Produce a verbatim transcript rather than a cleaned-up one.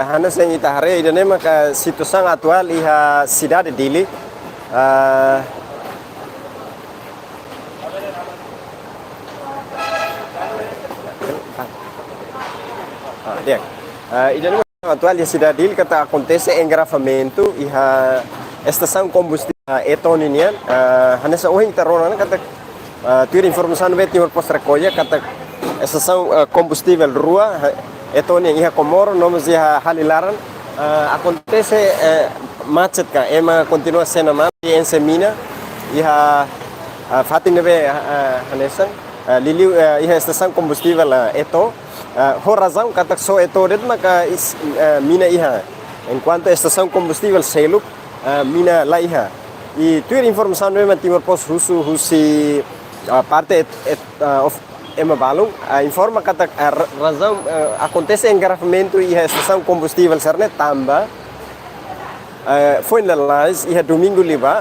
Hanesan ita haree, ida-ne'e maka situasaun atuál iha sidade Dili. Ah, ah, di'ak. Ah, ida-ne'e maka atuál iha sidade Dili katak akontese engarrafamentu iha estasaun kombustivel, ah, Eto nian. Ah, hanesan ohin ita rona katak, ah, tuir informasaun ne'ebé Timor Post rekolla katak estasaun, ah, kombustivel rua, ah, Eto nian, iha Comoro no mós iha Halilaran, ah, akontese, eh, macet ka, ema kontinua sena malu, enxe mina iha, ah, fatin ne'ebé, ah, hanesan, ah, liuliu, eh, iha estasaun kombustivel, ah, Eto, ah, ho razaun katak só Eto de'it maka is-, ah, mina iha. Enkuantu estasaun kombustivel seluk, ah, mina la iha. I tuir informasaun ne'ebé Timor Post husu husi, ah, parte et-, et-, ah, of ema balun, ah, informa katak, ah, ra-, razaun, ah, akontese engarrafamentu iha estasaun kombustivel sira-ne'e tanba, ah, foin lalais iha domingu liubá,